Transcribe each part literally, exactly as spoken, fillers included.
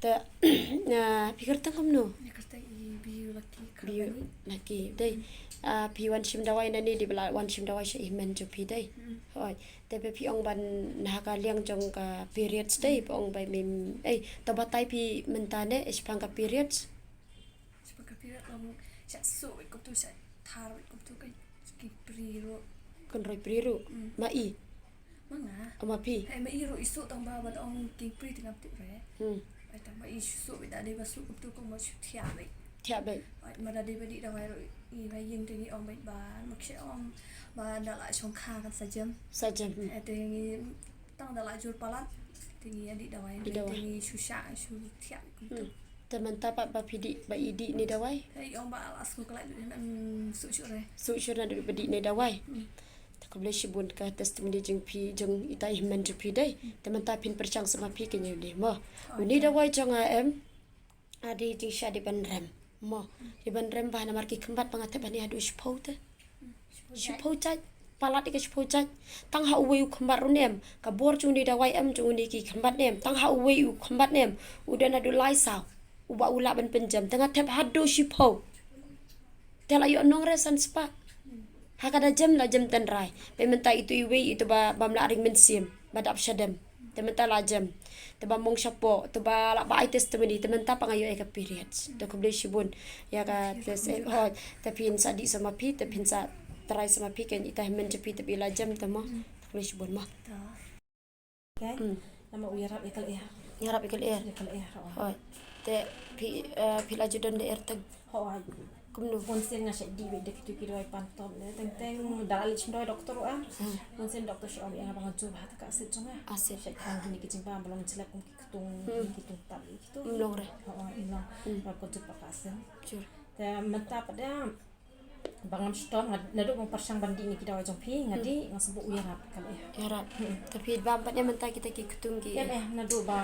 Te, ah, phi kyrteng kumno? Ïa kyrteng i Biu Lucky Biu Karbani. Lucky. Dei. Hmm. Ah, phi wan shim dawai nangne, dei ba la wan shim dawai sha i hynmen jong phi, dei. Hmm. Hooid. Te ba phi ong ban ha ka liang jong ka periods, dei, ba ong ba mem, eh, to batai phi mynta ne, eh, shaphang ka periods. Shaphang ka period long sha suk wei kumtu, sha thar wei kumtu, ka ki pri ruh. Kan roi pri ruh. Hmm. Ma i. Ma nga. Ma phi. Hei, ma i ruh i suk tang ba, ba ong ki pri tang ap tip re. Hmm. Ai, tang ba i suk wei, da dei ba suk kumtu, kumba shu thiah wei. Thiah wei. Ai, ma da dei ba dih dawai ruh i ba ïeng te ngi ong wei ba, ma kshe ong ba da la shongkha kan sa jem. Sa jem. Hmm. Ai, te ngi tang da la jur palat te ngi ïa dih dawai. Dih dawai. Te ngi shu shah, shu thiah kumtu. Hmm. Te mynta pat ba phi dih, ba i dih ne dawai? Hei, ong ba la sngewkhlaiñ lut, hynmen suk shuh re. Suk shuh naduh ba dih ne dawai. Hmm. Te khublei shibun ka testimony jong phi, jong ita i hynmen jong phi, dei. Hmm. Te mynta phin pyrshang sa ma phi kane une mo. Oh, une, okay. Dawai jong nga em, a dei jingshisha dei ban rem mo. Hmm. Dei ban rem bha namar ki khymbat ba nga thep hangne haduh shiphew te. Hmm, shiphew jait. Shiphew jait. Palat ïa ka shiphew jait. Tang ha uwei u khymbat ruh ne em. Ka bor jong une dawai em, jong une ki khymbat ne em. Tang ha uwei u khymbat ne em. U don haduh lai saw uba u lah ban pynjem. Te nga thep haduh shiphew. Te la ïoh nong re san spah. Ha ka da jem, la jem tynrai. Peit mynta itu iwei, itu ba, bym lah ring mynsiem, ba dap shadem. Te mynta la jem. Te ba mong shapoh, te ba lah ba ai testimony, te mynta pat nga ïoh ïa ka periods. Te khublei shibun ïa ka test, eh, hooid. Te phin sa dih sa ma phi, te phin sa try sa ma phi, kan ita hynmen jong phi te ba i la jem te mo. Te khublei shibun mo. Okay. Hmm. Namar u ïarap ïa ka lyer. Ïarap ïa ka lyer. Ïa ka lyer, oh. Hooid. Te phi, eh, phi la ju don lyer teng? Hooid. Kumno? Bun sien nga shait dih beit da kitu ki dawai phantom ne. Teng teng da la leit shim dawai doktor ruh ah. Hmm. Bun sien doktor shu ong ïa nga ba nga jur bha ta ka acid jong nga. Acid. Shait khang kine ki jingbam ba long jlep kum ki ktung, hmm, ki ktung tap, ki ktung. Ym long re. Hooid, ym long. Hmm. Ba ka jur bha ka acid. Jur. Te mynta pat da ba ngam shitom, nga, naduh ba nga pyrshang ban dih ïa ki dawai jong phi, nga, hmm, dih, nga sngewbha u ïarap ka lyer. Ïarap. Hmm. Te phi bam pat ne mynta kita ki ktung ki. Em, eh, naduh ba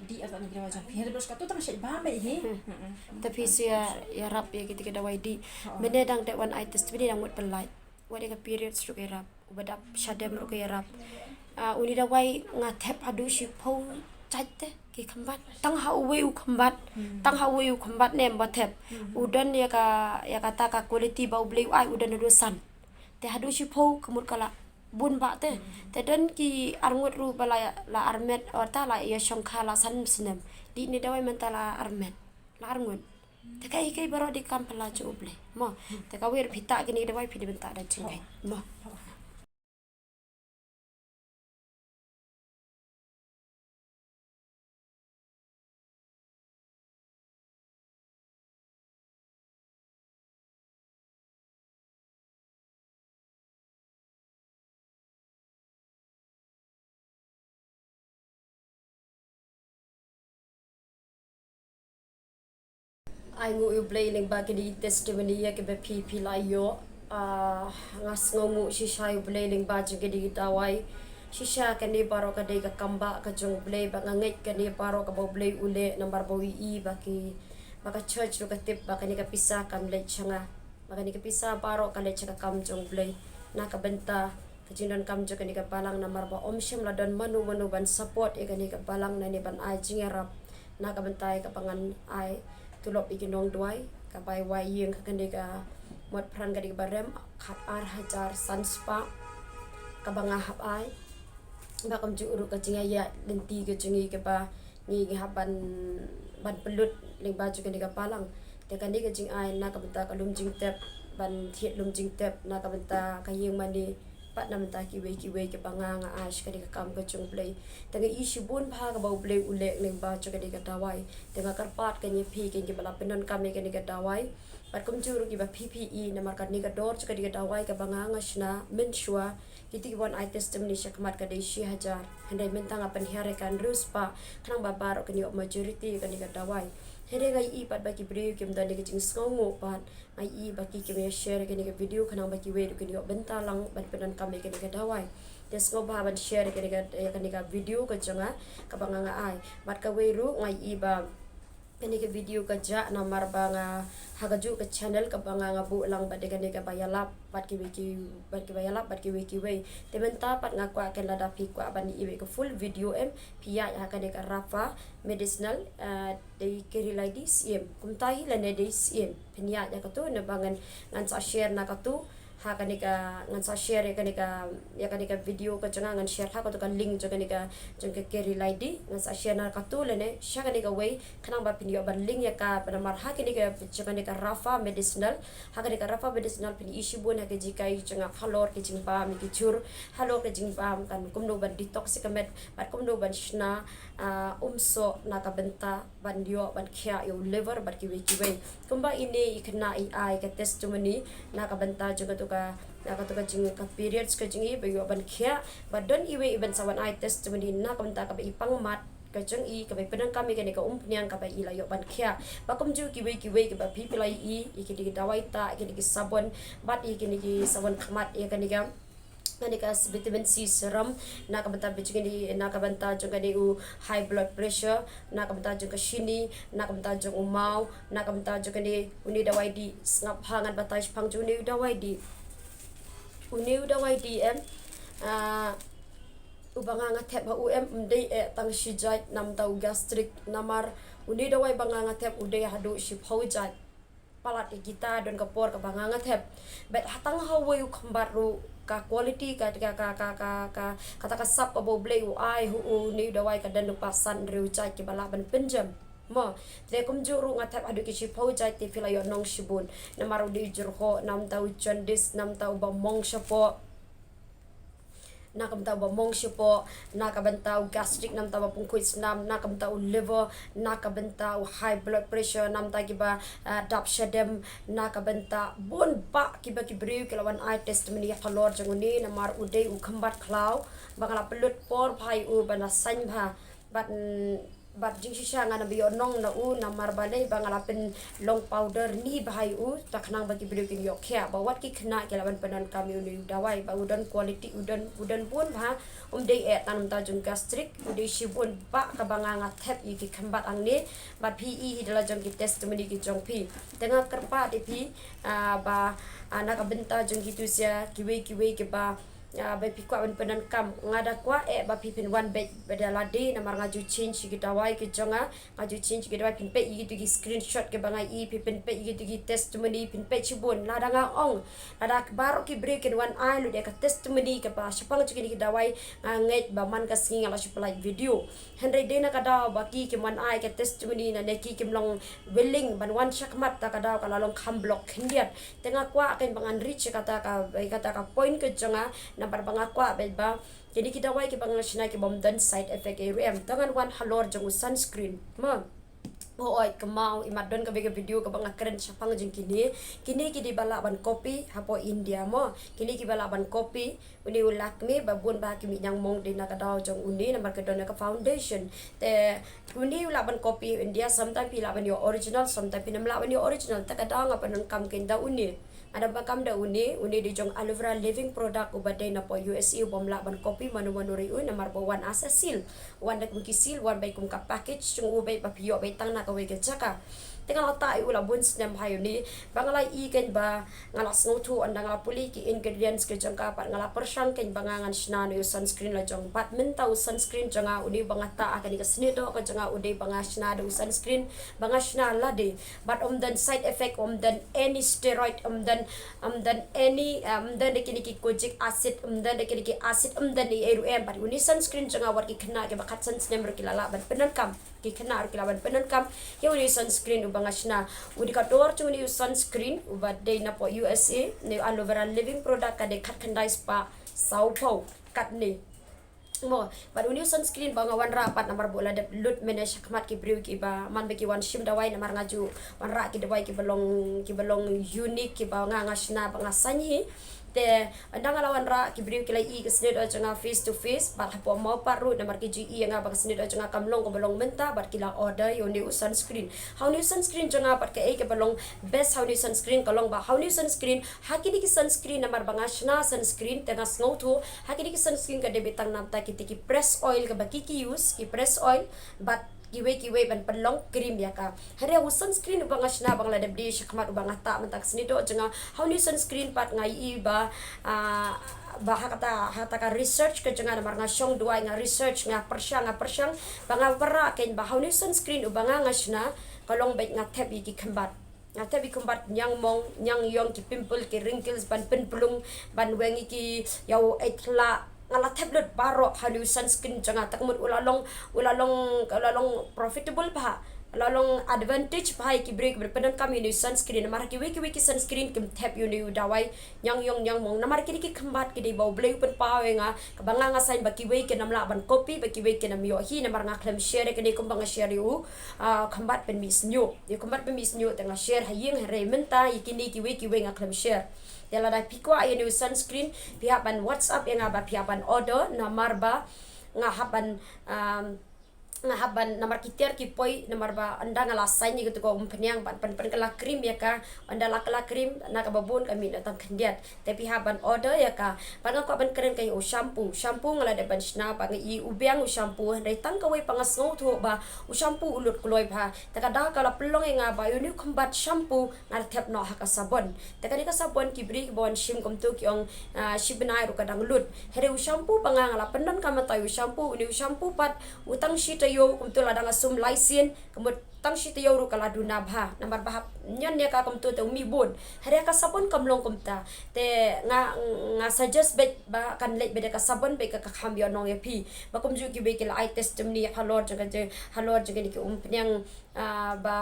dih ïa ki dawai jong phi. Hynrei ba shkatu tang shait bam hi. Hmm. Hmm, hmm. Te phi shu ïa, ïarap ïa kita ki dawai dih. Oh. Mynne dang dep wan ai test, mynne dang mut pynlait. Wat ïa ka periods ruh ka ïarap. Uba dap shadem ruh ka ïarap. Ah, une dawai nga thep haduh shiphew jait te ki khymbat. Tang ha uwei u khymbat. Hmm. Tang ha uwei u khymbat ne em ba thep. Hmm. U don ïa ka, ïa kata ka quality ba U Blei u ai, u don haduh san. Te haduh shiphew ka mut ka la bun bha te. Hmm. Te don ki arngut ruh ba la, la armet, oh, ta la ïa shongkha la san snem. Dih ne dawai mynta la armet. La arngut. Te kaei kaei baroh dei kam phylla jong U Blei. Mo, te kawei ruh phi tah kine ki dawai phi dei ban tah da jingngeit. Mo. Ai nguh ïa U Blei lyngba kine ki testimony ïa kiba phi phi la ïoh. Ah, nga sngewnguh shisha ïa U Blei lyngba jong kine ki dawai. Shisha kane baroh ka dei ka kam ba ka jong U Blei, ba nga ngeit kane baroh kaba U Blei u leh namar ba u ïohi ba ki, ba ka church ruh ka tip ba kane ka pisa kam leit sha nga. Ba kane ka pisa baroh ka leit sha ka kam jong U Blei. Na ka bynta ka jingdonkam jong kane ka balang namar ba ym shym la don mano mano ban support ïa kane ka balang nangne ban ai jingïarap. Na ka bynta ïa kaba ngan ai tulop ïa ki nongduwai, kaba ai wai ïing ka kane ka mot pran ka dei kaba rem, khat ar hajar san spah kaba nga hap ai. Ba kumjuh ruh ka jingïaid lynti ka jong ngi kaba ngi, ngi hap ban, ban pynlut lyngba jong kane ka balang. Te kane ka jingai na ka bynta ka lum jingtep, ban thied lum jingtep na ka bynta ka ïing mane, bad na bynta kiwei kiwei kiba nga, nga ai sha kane ka kam ka jong U Blei. Te nga ïohi shibun bha kaba U Blei u leh lyngba jong kane ka dawai. Te nga kyrpad kane ïa phi kine kiba la pyndonkam ïa kane ka dawai. Bad kumjuh ruh kiba phi phi i namar kane ka dor jong kane ka dawai kaba nga, nga shna mynshuwa. Kito kiba wan ai testimony shakhmat ka dei shi hajar. Hynrei mynta nga pynhiar ïa ka hynriew spah, khnang ba baroh kin ïoh majority ïa kane ka dawai. Hynrei nga ïohi pat ba ki briew kim don ïa ka jingsngewnguh pat, nga ïohi ba ki kim ïa share ïa kane ka video khnang ba kiwei ruh kin ïoh bynta lang ban pyndonkam ïa kane ka dawai. Te sngewbha ban share ïa kane ka, ïa kane ka video ka jong nga, kaba nga, nga ai. Bad kawei ruh nga ïohi ba Kane ka video ka jah namar ba nga ha ka juh ka channel kaba nga nga buh lang bad kane kaba ïalap bad kiwei ki bad kiba ïalap bad kiwei kiwei. Te mynta pat nga kwah kan lada phi kwah ban ïohi ka full video em phi ïaid ha kane ka Rapha Medicinal, ah, dei Kerry Lady siem. Kumta hi lane dei siem. Phin ïaid ïa katu naba ngan ngan sa share na katu. Ha kane ka ngan sa share ïa kane ka ïa kane ka video ka jong nga ngan share ha katu ka link jong kane ka jong ka Kerry Lady ngan sa share na katu lane sha kane kawei khnang ba phin ïoh ban link ïa ka namar ha kane ka jong kane ka Rapha Medicinal ha kane ka Rapha Medicinal phin ïohi shibun ha ka jinghikai jong nga halor ka jingbam ki jhur halor ka jingbam kan kumno ban detox ïa ka met bad kumno ban shna, ah, umsoh na ka bynta ban ïoh ban khiah ïa u liver bad kiwei kiwei. Kumba ine i khynnah i ai ka testimony na ka bynta jong katu ka na katu ka jing ka periods ka jong i ba ïoh ban khiah bad don iwei i ban sa wan ai testimony na ka bynta kaba i pang mat ka jong i kaba i pyndonkam ïa kane ka umphniang kaba i la ïoh ban khiah. Ba kumjuh kiwei kiwei kiba phi phi la i ïa kine ki dawai ta ïa kine ki sabon bad ïa kine ki sabon khmat ïa kane ka kane ka vitamin C serum na ka bynta ba jong kane na ka bynta jong kane u high blood pressure na ka bynta jong ka shini na ka bynta jong u maw na ka bynta jong kane une u dawai dih sngap ha ngan batai shaphang jong une u dawai dih une u dawai dih em, ah, uba nga nga thep ha u em ym dei eh tang shi jait namar u gastric namar une u dawai ba nga nga thep u dei haduh shiphew jait. Palat ïa kita don ka por kaba nga nga thep. Bad hatang ha uwei u khymbat ruh ka quality ka ka ka ka ka ka kata ka sap kaba U Blei u ai ha u une u dawai ka don u pasan riew jait kiba lah ban pynjem. Mo, te kumjuh ruh nga thep haduh ki shiphew jait te phi la ïoh nong shibun. Namar u dei u jyrhoh namar u jaundice namar uba mong shapoh. Na ka bynta uba mong shapoh, na ka bynta u gastric, na ka bynta uba pynkuit snam, na ka bynta u liver, na ka bynta u high blood pressure, na ka bynta kiba, ah, dap shadem, na ka bynta bun bah kiba ki briew ki la wan ai testimony halor jong une, namar u dei u khymbat khlaw, ba nga la pynlut por bha ïa u, ba nga la saiñ bha, bad, mm, Bad jingshisha ngan ym ïoh nong na u namar balei ba nga la pynlong powder ni bha ïa u, ta khnang ba ki briew kin ïoh khiah, ba wat ki khynnah ki la ban pyndonkam ïa une u dawai, ba u don quality, u don, u don bun bha, um dei eh tang namar jong gastric, u dei shibun bah kaba nga nga thep ïa ki khymbat hangne, bad phi i hi da la jong ki testimony ki jong phi. Te nga kyrpad ïa phi, ah, ba, ah, na ka bynta jong kitu sha, kiwei kiwei kiba, Ah, ba phi kwah ban pyndonkam. Nga da kwah eh ba phi phin wan beit ba da lade namar nga ju change ïa ki dawai ki jong nga. Nga ju change ïa ki dawai phin peit ïa kitu ki screenshot kiba nga i phi phin peit ïa kitu ki testimony phin peit shibun. Lada nga ong. Lada baroh ki briew kin wan ai lut ïa ka testimony kaba shaphang jong kine ki dawai nga ngeit ba man ka sngi nga la shu pynlait video. Hynrei dei na ka daw ba ki kim wan ai ka testimony lane ki kim long willing ban wan shakhmat ta ka daw ka la long kham block khyndiat. Te nga kwah kein ba ngan reach ïa kata ka, ïa kata ka point ka jong nga, namar ba nga kwah beit ba kine ki dawai kiba nga shna ki bym don side effect ei ruh em. Te ngan wan halor jong u sunscreen. Mo. Hooid, kynmaw, imat don kawei ka video kaba nga kren shaphang jong kine. Kine ki dei ba lah ban copy hapoh India mo. Kine kiba lah ban copy. Une u Lakmé ba bun bah ki mih ñiangmong dei na ka daw jong une namar ka don ka foundation. Te une u lah ban copy India, sometime phi lah ban ïoh original, sometime phin ym lah ban ïoh original. Te ka daw nga pyndonkam kein da une. Nga da pyndonkam da une, une dei jong Aloe Vera Living Product uba dei napoh U S A, u bym lah ban copy mano mano ruh u namar ba wan as a seal. Wan da kum ki seal, wan beit kum ka package jong u beit ba phi ïoh beit tang na kawei ka jaka. Te nga la tah ïa u la bun snem bha ïa une, ba nga la i kein ba nga la sngewthuh ynda nga la pule ki ingredients ka jong ka bad nga la pyrshang kein ba nga ngan shna une u sunscreen la jong bad mynta u sunscreen jong nga une ba nga tah ha kane ka snieh doh ka jong nga u dei ba nga shna da u sunscreen ba nga shna lade bad ym don side effect, ym don any steroid, ym don, ym don any, ym don da kine ki kojic acid, ym don da kine ki acid, ym don ei ei ruh em bad une sunscreen jong nga wat ki khynnah kiba khatsan snem ruh ki la lah ban pyndonkam. Ki khynnah ruh ki lah ban pyndonkam ïa une u sunscreen uba nga shna. U dei ka dor jong une u sunscreen uba dei napoh U S A, une u Aloe Vera Living Product ka dei khatkhyndai spah sawphew katne. Mo, bad une u sunscreen ba nga wanrah pat namar ba u la dep lut mynne shakhmat ki briew kiba man ba ki wan shim dawai namar nga ju wanrah ki dawai kiba long, kiba long unique kiba nga nga shna ba nga saiñ hi. Te ynda nga la wanrah ki briew ki la i ka snieh doh jong nga face to face bad hapoh Mawpat ruh namar ki ju i ïa nga ba ka snieh doh jong nga kam long kaba long mynta bad ki la order ïa une u sunscreen. Ha une u sunscreen jong nga bad kaei kaba long best ha une u sunscreen ka long ba ha une u sunscreen ha kine ki sunscreen namar ba nga shna sunscreen te nga sngewthuh ha kine ki sunscreen ka dei beit tang namar kita ki press oil kaba ki ki use ki press oil bad kiwei kiwei ban pynlong cream ïa ka. Hynrei u sunscreen uba nga shna ba nga la dep die shakhmat uba nga tah mynta ka sngi doh jong nga, ha une u sunscreen pat nga ïohi ba, ah, ba ha kata, ha kata ka research ka jong nga, namar nga shong duwai, nga research, nga pyrshang, nga pyrshang, ba nga wanrah kein ba ha une u sunscreen uba nga nga shna ka long beit nga thep ïa ki khymbat. Nga thep ïa ki khymbat ñiangmong, ñiangïong, ki pimple, ki wrinkles, ban pynplung, ban weng ïa ki, ïa u eit hla. Nga la thep lut baroh ha une u sunscreen jong nga, te ka mut u la long, u la long, u la long profitable bha, u la long advantage bha ïa ki briew kiba pyndonkam ïa une u sunscreen. Namar kiwei kiwei ki sunscreen kim thep ïa une u dawai ñiangïong ñiangmong. Namar kine ki khymbat ki dei ba U Blei u pynpaw ïa nga, kaba nga nga saiñ ba kiwei kin ym lah ban copy, ba kiwei kin ym ïoh hi, namar nga khlem share ïa kine kumba nga share ïa u, ah, khymbat pynmih shñiuh. Ïa u khymbat pynmih shñiuh te nga share ha ïing, hynrei mynta ïa kine kiwei kiwei nga khlem share. Te lada phi kwah ïa une u sunscreen, phi hap ban WhatsApp ïa nga ba phi hap ban order, namar ba nga hap ban, um, nga hap ban, namar ki tiar ki poi, namar ba ynda nga la saiñ ïa katu ka umphniang ban pyn, pynkylla cream ïa ka, ynda la kylla cream na kaba bun ka mih na tang khyndiat. Te phi hap ban order ïa ka. Bad nga kwah ban kren ka ïa u shampoo. Shampoo nga la dep ban shna ba nga i u biang u shampoo, hynrei tang kawei pat nga sngewthuh ba u shampoo u lut kloi bha. Te ka daw ka la pynlong ïa nga ba ïa une u khymbat shampoo nga la thep noh ha ka sabon. Te kane ka sabon ki briew kiba wan shim kumtu ki ong, ah, shi bnai ruh ka dang lut. Hynrei u shampoo ba nga nga la pyndonkam mynta ïa u shampoo, une u shampoo pat u tang shi taïew kumtu lada nga sum lai sien, ka mut tang shi taïew ruh ka la duna bha, namar ba hap ñion ïa ka kumtu te u mih bun. Hynrei ka sabon kam long kumta. Te nga, nga suggest beit ba kan leit beit da ka sabon beit ka, ka kham ïohnong ïa phi. Ba kumjuh kiwei ki la ai testimony halor jong ka jong, halor jong kine ki umphniang, ah, ba,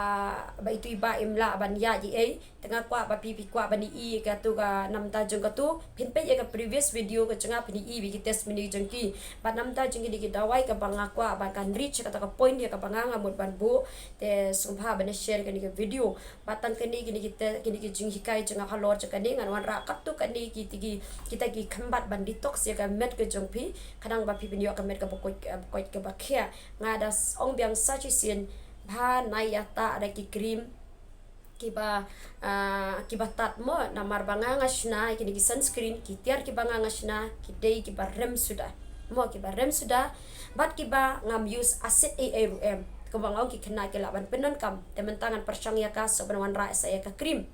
ba itu i bah im lah ban ïaid ei ei. Te nga kwah ba phi, phi kwah ban ïohi ïa katu ka, namar jong katu phin peit ïa ka previous video ka jong nga, phin ïohi ïa ki testimony jong ki. Bad namar jong kine ki dawai kaba nga kwah ba kan reach ïa kata ka point ïa kaba nga nga mut ban buh. Te sngewbha ban share kane ka video. Bad tang kane, kine ki te, kine ki jinghikai jong nga halor jong kane, ngan wanrah katto katne ki, ki, kita ki khymbat ban detox ïa ka met ka jong phi, khnang ba phi phin ïoh ka met kaba koit, kaba koit kaba khiah. Nga da s-, ong biang sa shisien ba nai ïa ta da ki cream kiba, ah, kiba tad mo, namar ba nga nga shna kine ki sunscreen, ki tiar kiba nga nga shna ki dei kiba rem suda. Mo, kiba rem suda, bad kiba ngam use acid ei ei ruh em. Kumba nga ong ki khynnah ki lah ban pyndonkam. Te mynta ngan pyrshang ïa ka, sa ban wanrah sa ïa ka cream.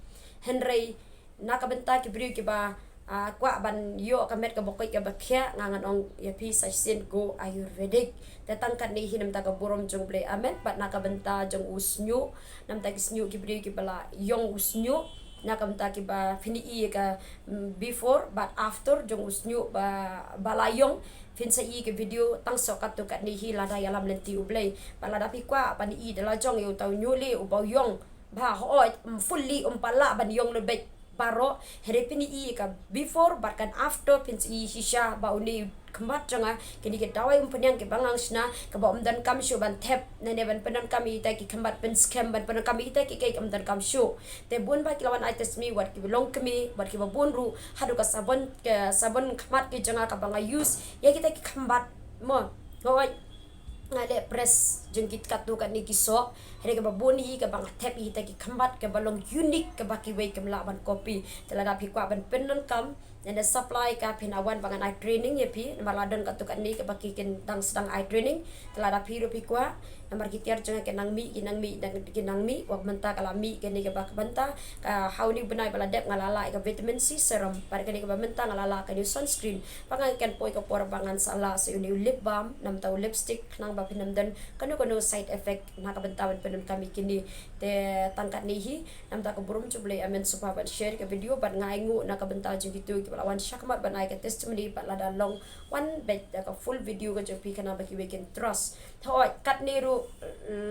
Hynrei na ka bynta ki briew kiba, ah, kwah ban ïoh ka met kaba koit kaba khiah, nga ngan ong ïa phi sa shisien go Ayurvedic. Te tang katne hi namar ka burom jong U Blei, amen. Bad na ka bynta jong u shñiuh, namar ki shñiuh ki briew kiba la ïong u shñiuh, na ka bynta kiba phin ïohi ïa ka, mm, before bad after jong u shñiuh ba, ba la ïong, phin sa ïohi ka video tang shuh katto katne hi lada ïalam lynti U Blei. Bad lada phi kwah ban ïohi da la jong ïa uta u ñiuh leh uba u ïong bha, hooid, um, fully um pat lah ban ïong lut beit baroh, hynrei phin ïohi ka before bad ka after, phin sa ïohi shisha ba une u khymbat jong nga, kine ki dawai umphniang kiba nga nga shna, kaba ym donkam shuh ban thep, ne, ne ban pyndonkam ïa kita ki khymbat pynskhem, ban pyndonkam ïa kita ki, ki ym donkam shuh. Te bun bah ki la wan ai test me, wat kiba long kmie, wat kiba bun ruh, haduh ka sabon, ka sabon khmat ki jong nga kaba nga use ïa kita ki khymbat mo. Hooid, nga leh press jong ki katto katne ki soh. Hynrei kaba bun hi kaba nga thep ïa kita ki khymbat kaba long unique kaba kiwei kim lah ban copy. Te lada phi kwah ban pyndonkam, ngan da supply ka, phin wan ba ngan ai training ïa phi. Namar la don katto katne kaba ki kin dang sdang ai training. Te lada phi ruh phi kwah, namar ki tiar jong nga ki nang mih, ki nang mih, ki nang mih, wat mynta ka la mih kane kaba ka bynta, ka ha une u bnai ba la dep nga la lah ïa ka vitamin C serum, bad kane kaba mynta nga la lah kane u sunscreen. Bad nga kin poi ka por ba ngan sa lah sa une u lip balm, namar u lipstick, khnang ba phin ym don kano kano side effect na ka bynta ban pyndonkam ïa kine. Te tang katne hi, namar ka burom jong U Blei, amen, sngewbha ban share ka video, bad nga ainguh na ka bynta jong kito kiba la wan shakhmat ban ai ka testimony, bad lada long wan beit da ka full video ka jong phi, khnang ba kiwei kin trust. Hooid, katne ruh,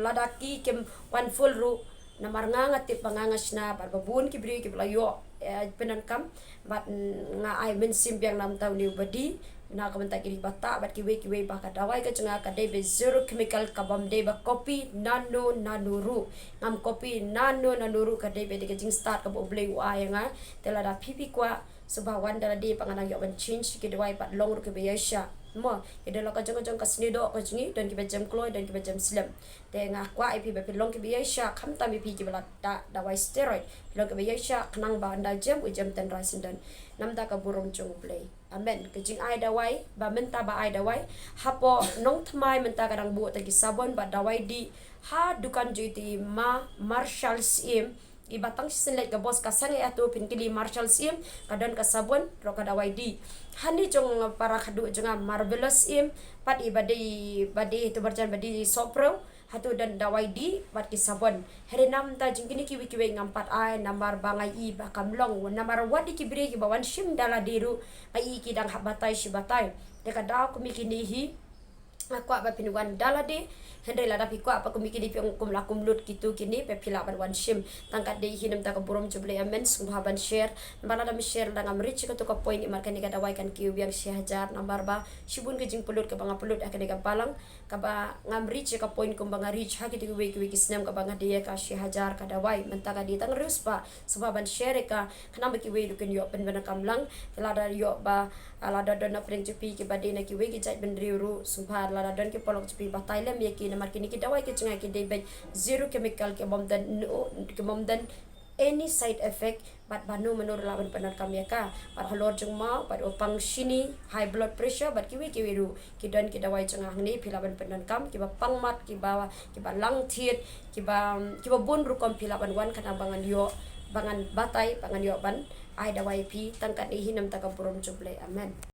lada ki kim wan full ruh, namar nga nga tip ba nga nga shna, bad ba bun ki briew kiba la ïoh, eh, pyndonkam, bad, mm, nga ai mynsiem biang namar une uba die, na ka bynta kine kiba tah, bad kiwei kiwei ba ka dawai ka jong nga ka dei beit zero chemical, ka bym dei ba copy nano nano ruh. Ngam copy nano nano ruh, ka dei beit da ka jingstad kaba U Blei u ai ïa nga. Te lada phi phi kwah, sngewbha wan da lade, ba ngan nang ïoh ban change ki dawai bad long ruh kiba ïaishah. Mo, ïa da la ka jong ka jong ka sniewdoh ka jong ngi, don kiba jem kloi, don kiba jem slem. Te nga kwah ïa phi ba phi long kiba ïaishah, khamtam ïa phi kiba la tah dawai steroid. Phi long kiba ïaishah, khnang ba ynda jem, u jem tynrai syndon. Namar ka burom jong U Blei. Amen. Ka jingai dawai, ba mynta ba ai dawai hapoh Nongthymmai mynta ka dang buh tang ki sabon bad dawai dih ha dukan jong i ma Marshal Syiem. I ba tang shisien leit ka bos ka seng ïa tu, phin kylli Marshal Syiem, ka don ka sabon, ruh ka dawai dih. Hangne jong para khadduh jong nga Marvelous Syiem, pat i ba dei, ba dei tu marjan ba dei Sohprew, ha tu don dawai dih bad ki sabon. Hynrei namar ta jong kine kiwei kiwei ngam pat ai namar ba nga i ba kam long, namar wat ïa ki briew kiba wan shim da lade ruh nga i ki dang hap batai shi batai. Te ka daw kum ïa kine hi, nga kwah ba phin wan da lade. Hynrei lada phi kwah pat kum ïa kine, phi ong kum la kum lut kitu kine, phi lah ban wan shim. Tang kat dei hi namar ta ka burom jong U Blei, amen, sngewbha ban share. Namar lada ym share lada ngam reach ïa katu ka point, namar kane ka dawai kan kiew biang shi hajar, namar ba shibun ka jingpynlut kaba nga pynlut ha kane ka balang, kaba ngam reach ïa ka point kumba nga reach ha kitu kiwei kiwei ki snem, kaba nga die ïa ka shi hajar ka dawai. Mynta ka dei tang riewspah, sngewbha ban share ïa ka, khnang ba kiwei ruh kin ïoh pyndonkam lang. Te lada ïoh ba, ah, lada don na pdeng jong phi kiba dei na kiwei ki jaitbynriew ruh, sngewbha lada don ki paralok jong phi, batai lem ïa ki, namar kine ki dawai ki jong nga ki dei beit zero chemical, ki bym don, ki bym don any side effect, bad ba mano mano ruh lah ban pyndonkam ïa ka. Bad halor jong maw, bad u pang shini, high blood pressure, bad kiwei kiwei ruh, ki don ki dawai jong nga hangne, phi lah ban pyndonkam, kiba pang mat, kiba, kiba lang thied, kiba, kiba bun rukom, phi lah ban wan khnang ba ngan ïoh, ba ngan batai, ba ngan ïoh ban ai dawai ïa phi. Tang kat dei hi namar ta ka burom jong U Blei, amen.